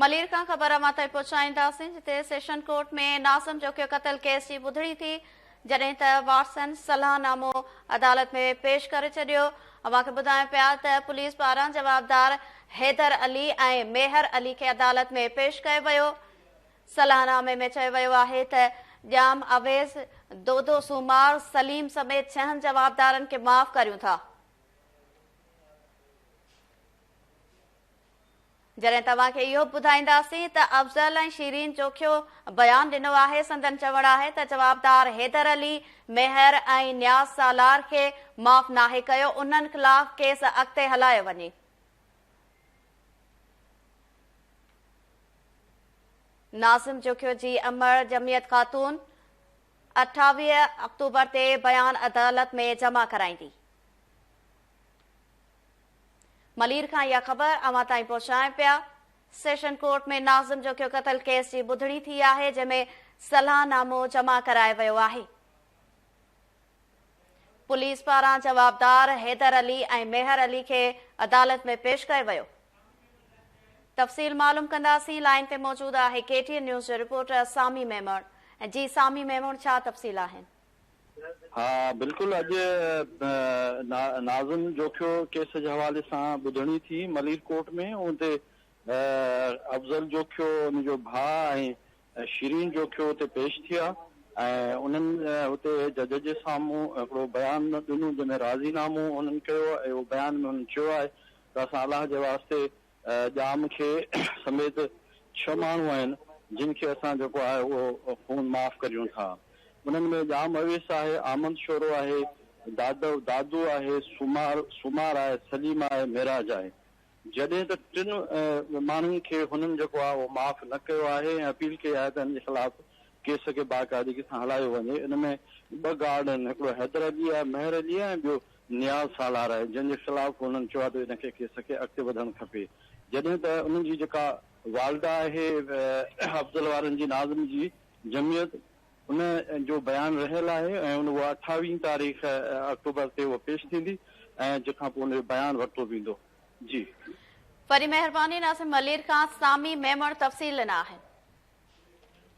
ملير کان خبر اوهان تائين پهچائينداسين جتي سيشن ڪورٽ ۾ ناظم جوکيو قتل ڪيس جي ٻڌڻي ٿي جڏهن ته وارثن صلاح نامو عدالت ۾ پيش ڪري ڇڏيو. اوهان کي ٻڌايون پيا ته پوليس پاران جوابدار حيدر علي ۽ ميهر علي کي عدالت ۾ پيش ڪيو ويو. صلاح نامي ۾ چيو ويو آهي ته ڄام اويس، دودو سومار، سليم سميت ڇهن جوابدارن کي معاف ڪريون ٿا. جڏهن توهان کي اهو به ٻڌائينداسين ته افضل ۽ شيرين جوکيو بيان ڏنو آهي، سندن چوڻ آهي ته جوابدار حيدر علي، ميهر ۽ نياز سالار کي معاف ناهي ڪيو، انهن خلاف ڪيس اڳتي هلايو وڃي. ناظم جوکيو جي امڙ جمعيت خاتون 28 آڪٽوبر تي بيان عدالت ۾ جمع ڪرائيندي. ملير کان اها خبر اوهان تائين پهچايون پيا، سيشن ڪورٽ ۾ ناظم جوکيو قتل ڪيس جي ٻڌڻي ٿي آهي، جنهن ۾ صلاح نامو جمع ڪرايو ويو آهي. پوليس پاران جوابدار حيدر علي ۽ ميهر علي کي عدالت ۾ پيش ڪيو ويو. تفصيل معلوم ڪنداسين، لائين تي موجود آهي ڪي ٽي اين نيوز جو رپورٽر سامي ميمڻ. جي سامي ميمڻ ڇا تفصيل آهن؟ ها بلڪل اڄ ناظم جوکيو ڪيس جي حوالي سان ٻڌڻي ٿي ملير ڪورٽ ۾ اتي افضل جوکيو ان جو ڀاء ۽ شيرين جوکيو اتي پيش ٿيا ۽ انهن اتي جج جي سامهون هڪڙو بيان ڏنو جنهن ۾ راضي نامو انهن ڪيو ۽ اهو بيان ۾ انهن چيو آهي ته اسان الله جي واسطي ڄام کي سميت ڇهه ماڻهو آهن جن کي اسان جيڪو آهي اهو خون معاف ڪريون ٿا. انهن ۾ ڄام اويس آهي، آمد شورو آهي، دادو دادو آهي، سومار سومار آهي، سليم آهي، معراج آهي. جڏهن ته ٽن ماڻهن کي هنن جيڪو آهي اهو معاف نه ڪيو آهي ۽ اپيل ڪئي آهي ته هن جي خلاف ڪيس کي باقاعدگي سان هلايو وڃي. ان ۾ ٻه گارڊ آهن، هڪڙو حيدر علي آهي، مهر علي آهي ۽ ٻيو نياز سالار آهي جنهن جي خلاف هنن چيو آهي ته ان کي ڪيس کي اڳتي وڌڻ کپي جڏهن ته انهن جي جيڪا والده آهي افضل وارن جي ناظم جي جمعيت ان جو بيان رهيل آهي ۽ ان اها 28 تاريخ آڪٽوبر تي اها پيش ٿيندي ۽ جنهن کان پوء ان جو بيان ورتو ويندو جي. وڏي مهرباني ناظم ملير کان سامي ميمڻ تفصيل ڏنا آهن.